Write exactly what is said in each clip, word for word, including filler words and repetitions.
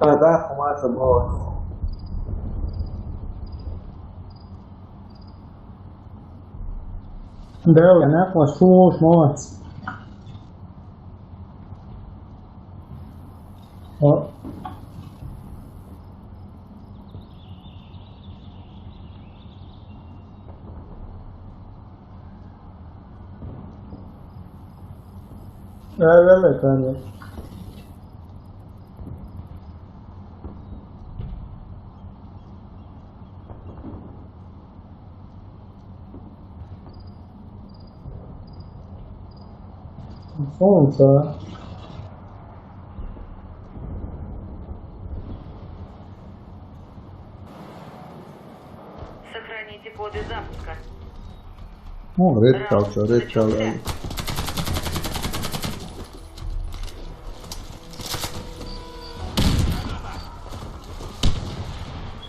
Ā, tā, ko māca, bo. Dēl, ja nākos šūs mots. O. Ā, vēlētāji. Солнце. Сохраните коды запуска. О, red culture, red culture.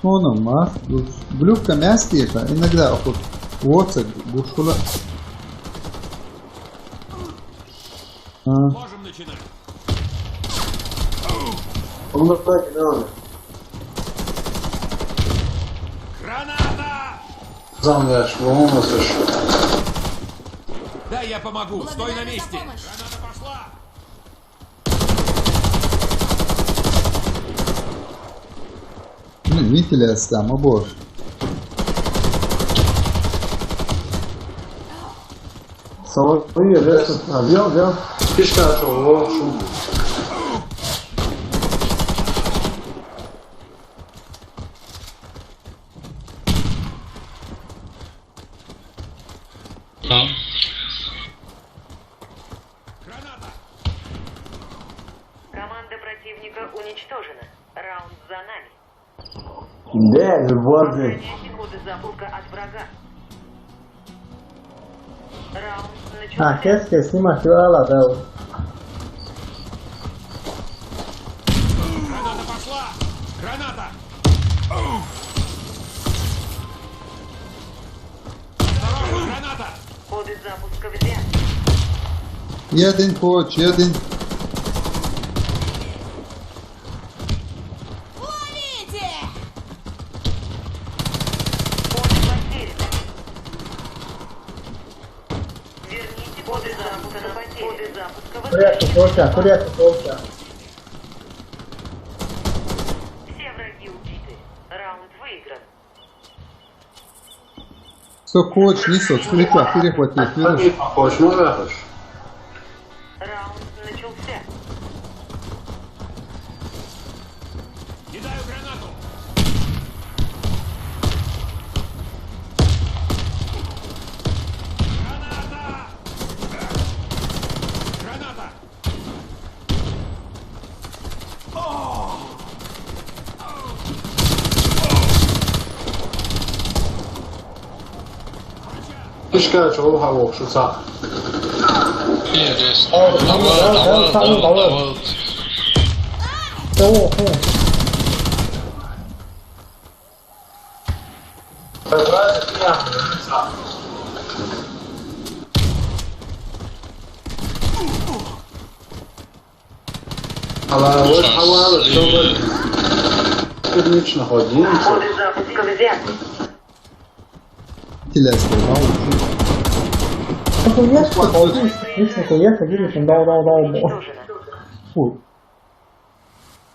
Onu mah, bu Glück am ersten Gegner, inogda okot. What's a Gushula? А. Можем начинать. Он так надо. Граната! Зам, я ж, по-моему, слышу. Да, я помогу. Стой на месте. Граната пошла! Ну, видите ли, там обоих. Savaş yeri. Ha, bir al, bir al. Hiç karşı ol, o, şu. Tamam. Команда противника уничтожена. Раунд за нами. Да, любой. Охраняйте коды запуска от врага. Раунд начался. А, kes kes снимать, ала, да. Граната пошла! Граната! Осторожно, граната! Коды запуска взяты. Jeden koç, jeden. Ловите! Коды потеряны. Верните коды запуска на потерю. Коды запуска возвращены. Все враги убиты. Раунд выигран. Всё, коч, не сот, перехват, перехват, перехват. Koç mu bırakır? Раунд начался. Кидаю гранату. Граната! Граната! Пишка чего хавок шуса. Нет, здесь. Давай, давай, давай, давай, давай. Давай. Давай, давай. Ала, вот, ала, чтобы скрытно ходить. Коды запуска взяты. Телесно, да, вот. Ну, конечно, конечно, конечно, конечно, дал, дал, дал, дал. Фу.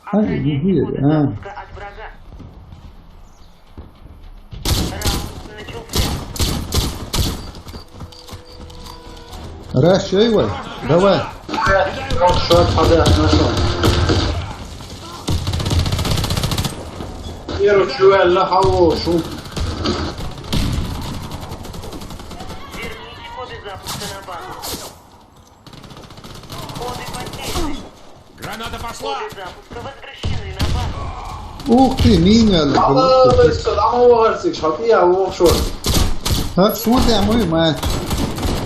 Охраняйте коды запуска от врага. Раунд начался. Rush, эй, вай, давай. Хорошо, подряд, нашёл. Первый чувак, ла, хавошо. Верните коды запуска на базу. Коды потеряны. Граната пошла! Коды запуска возвращены на базу. Ух ты, миня, ла. Ала, ала, ала, ала, ала, ала, ала. Ha, смотри, а мой мать.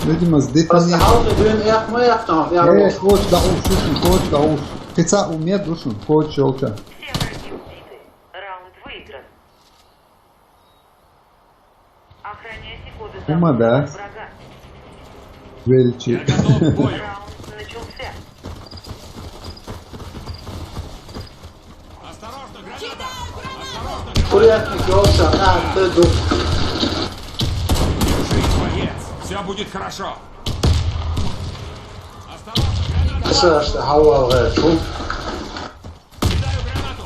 Видимо, с детонированием. Просто хавды дюйн эх, мы эх там, я. Э, вот. Коч, да уж, слушай, коч, да уж. Ты ца умеет, слушай, коч, челча. Все враги убиты. Раунд выигран. Охраняйте коды запуска от врага. Величи. Я готов к бою. Раунд начался. Осторожно! Курятник ёлча, а, ты ду. Держись, боец! Все будет хорошо! Осторожно, граната! Сашта, хавал, э, чу? Кидаю гранату!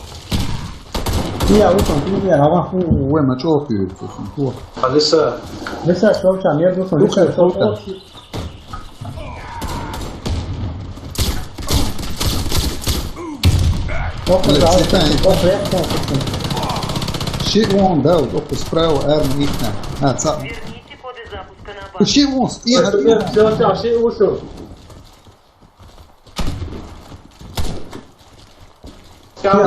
Я, вот он, ты меня, ага. Ой, мачо, ты, ты, ты. Алиса. Алиса, что у тебя? Нет, вот он, Алиса, что у тебя? Shit won't doubt, up the sprawl, Adam Ethan. That's up. Верните коды запуска на базу. Shit won't, yeah, Все, все, все, все, ушел. Наша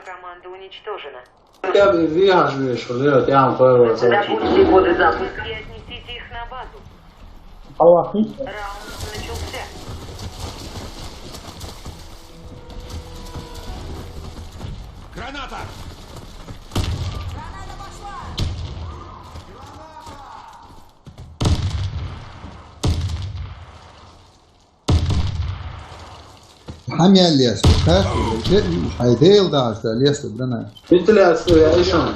команда уничтожена. Хотя бы вижу, что делать, я вам говорю, вот. Добудьте коды запуска и отнесите их на базу. Аллахи. Раунд начался. Граната! Хьан ял лесту? Хьай Дела дахьаш да лесту, Брана. Вентиляция, я ишон.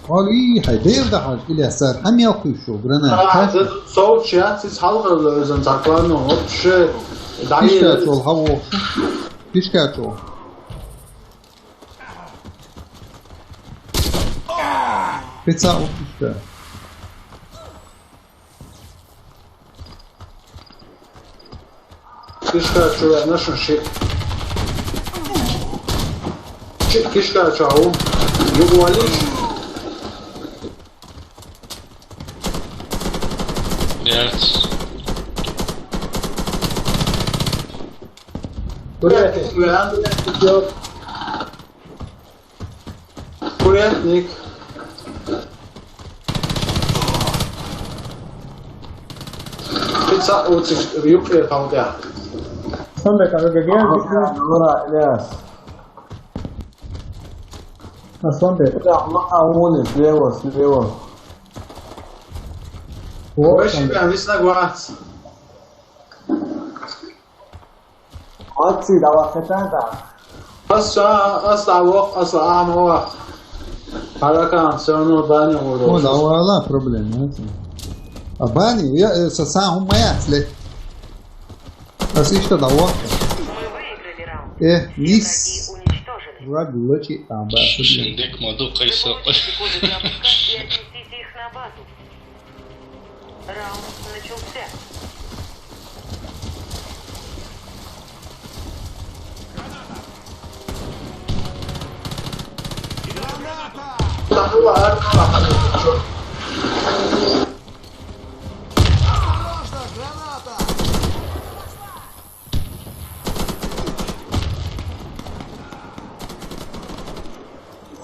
Али, хьай Дела дахьаш, Ильяс, цар хьан ял кхуьйшу, Брана? А, хьай. Соучи, я, сиз хьалгӀарла оьзан цар планну, вообще. Ишкачул, хьаво. Ишкачул. Пицца утушка. Кишка чуя, нашин ши. Чи-, кишка чау. Югуалиш. Блять. Курятник, курятник, курятник. Пицца, оци, юкъе талдя. Сонда, как бы, я, Нура, Ильяс. А, Сонда. Да, ма-, а, вон, слева, слева. Вот. Больше, Сонда. Прям весь на глаз. Ацци, давай, хетан да. Аса, аса вох, аса амова. Харакан, всё равно бани. О, гурдо. Да, вала проблема, это. А бани, я, э, са, са, хӀума яц ле. Ас иштта да вох. Мы выиграли раунд. Э, нис. Все враги уничтожены. Враг лачи, а, ба. Шин дек маду кайса. Заполните коды запуска и отнесите их на базу. Раунд начался. Осторожно, граната!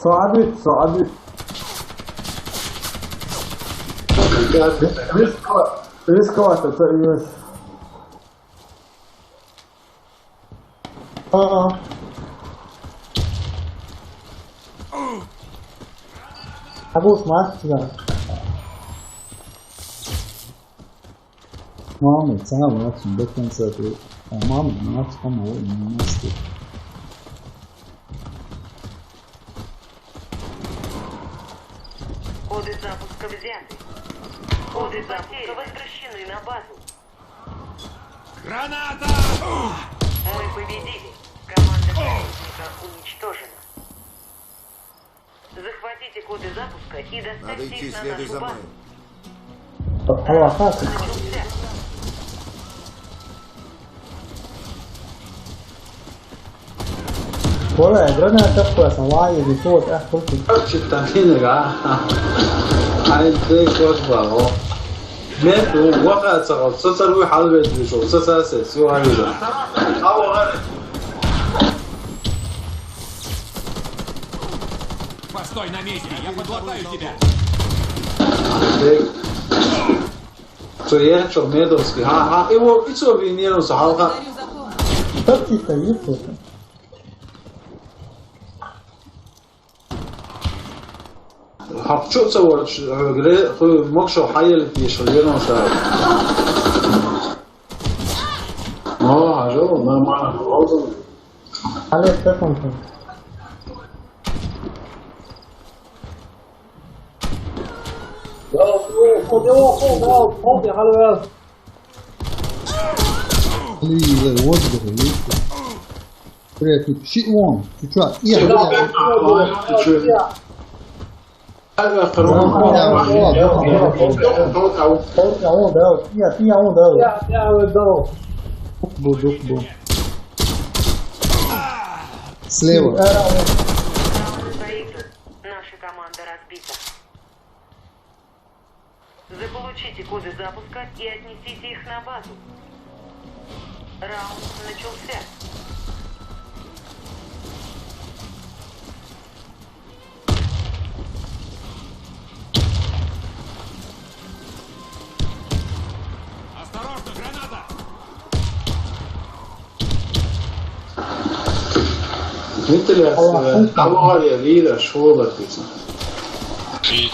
Сабит, сабит. Рисковать, рисковать, это есть. А-а. Абу, смотри сюда. Мама, цена, вот, до конца ты. А мама, мать, помогу, не мать. Коды запуска взяты. Коды запуска возвращены на базу. Граната! Мы победили. Команда противника уничтожена. Захватите коды запуска и доставьте их на нашу базу. Надо идти, следуй за мной. Алло, как? Начался. Вала, граната тахпасан, вай, иди, вот, а, вот. Читанинга. Ай, ты кот бао. Мет, ваха цагал, сацар вы халвет вишо, сацар се, су халвет. Ава гар. Постой на месте, я подлатаю тебя. Бек. Цо ехчо медовски. Ха, ха, иво, ицо винирам со, халха. Как ты стоишь? Хьо чу а ца воалаш, хьоьга ре-, хьо могашал хьаеллийташ веана ша. О, хьажал, нормально, хьо. Алло, что там? Блин, вот это, видите? Привет, ты пиши вон. Ты чё? Я, я, я. Был, был, был. Слева. Наша команда разбита. Заполучите коды запуска и отнесите их на базу. Раунд начался. Осторожно, граната! Вентиляция. Алло, алло. Авария, лира, школа, пицца. Шиит.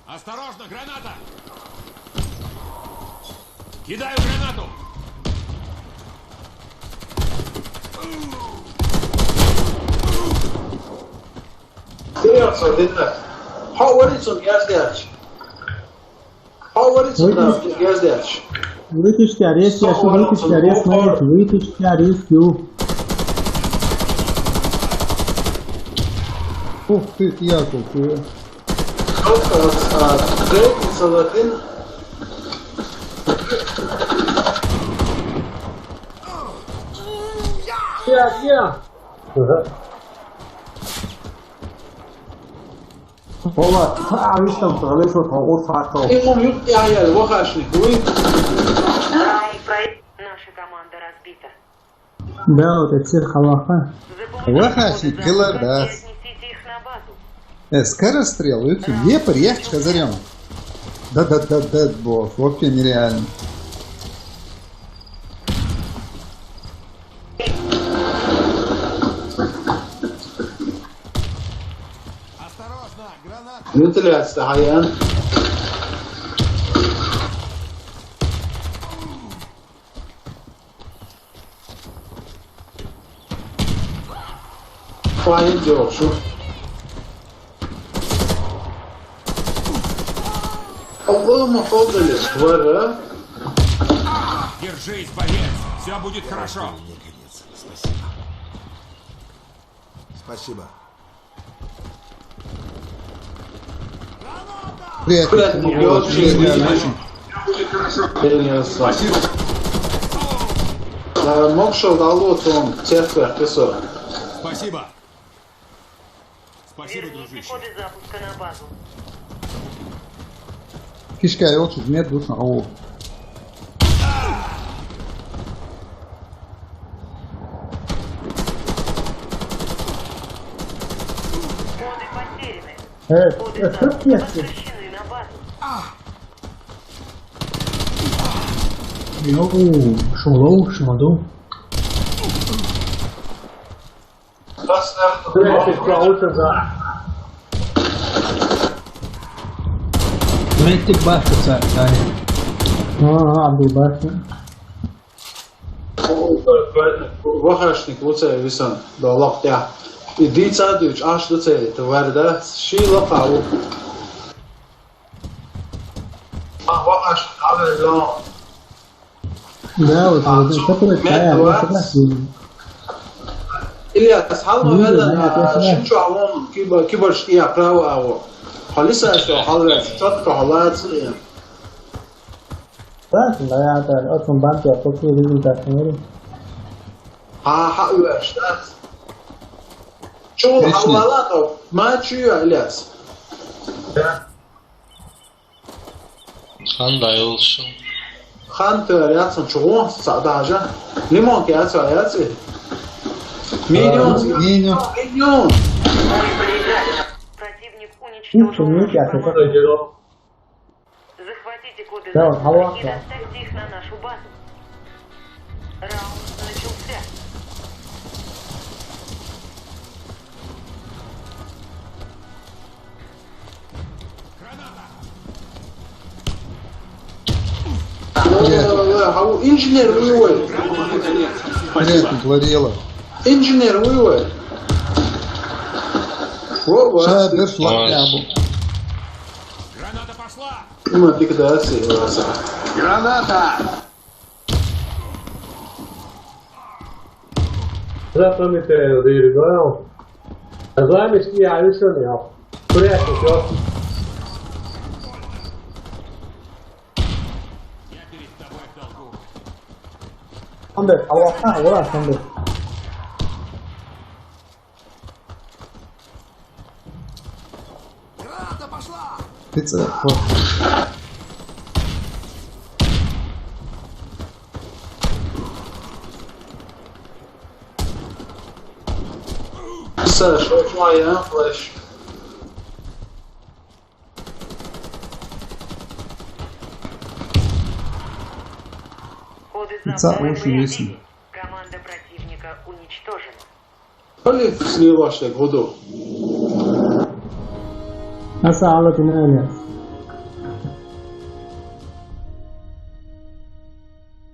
Осторожно, граната! Кидаю гранату! Серьёзно, видно. Хьо варит цунна газ деш. Хьо варит цунна газ деш. Вытащите арес, я что, вытащите арес, смотрите, вытащите арес, ю. Ух ты, Яков, ты. Просто, а, трейдинг салатин. Я, я. Вова, а, виштам, что ли, что там, вот так вот. Ему мют я, я, вахашник, вы. Наша команда разбита. Да, вот это всех халаха. Вахашник, киллер, да. Э, скорострел, видите, вепрь, я сказал. Да, да, да, да, босс, вообще нереально. Осторожно, граната! Вентиляция, хаян. Хаян, дёршу. Алло, махалдали, вара. Держись, боец, всё будет хорошо. Спасибо. Привет. Привет, привет. Привет. Спасибо. Э, мог шо дало том церкви, писо. Спасибо. Спасибо, дружище. Верните коды запуска на базу. Кишка, я очень мед вышел. О. Коды потеряны. Э, коды э, запуска возвращены на базу. Йоу, шмалоу, шмалоу. Блядь, ты кого-то за. Меттик башня, Саня. А, а, Абдул башня. Вахашник, луцай висан, да локтя. И дийца дюч, аш луцай, это варда, ши лока у. А, вахашник, а, да. Да, вот, вот, вот, который, да, вот, согласен. Ильяс, хьалма веза, а, шин чу авон, киба-, кибарш ия право аво. Халиса шо, халвес, чот ка халац, ия. Да, да, я так, от он банки, а после результат, смотри. А, ха, уэш, да. Чё, отлично. Халала, то, ма чё, Ильяс? Да. Ханда йолчу. Хантер яцун чугун сададжа. Лимон яца яци. Миньон. Миньон. Миньон. Противник уничтожил нашу команду. Захватите Коды Да, заслуги, алло, и да. Доставьте их на нашу базу. Раунд начался. Инженер вывод. Блядь, Владела. Инженер вывод. Вот, вот. Шабер, слабый. Граната пошла! Ну, ликвидация глаза. Граната! Запомните, Диригуэл. Займись, я решил, я. Порядок, всё. Там, блядь, Аллах, Аллах, там, блядь. Граната пошла! Ты ц-, вот. Саша, твоя флеш. Коды It's a запомнены. Очень весело. Команда противника уничтожена. Блин, слева шаг, году. Аса ала тинене.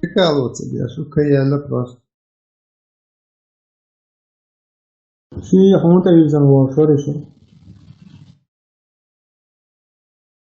Прикалываться, бля, шутка я просто. Ши хунта юзан во шориши.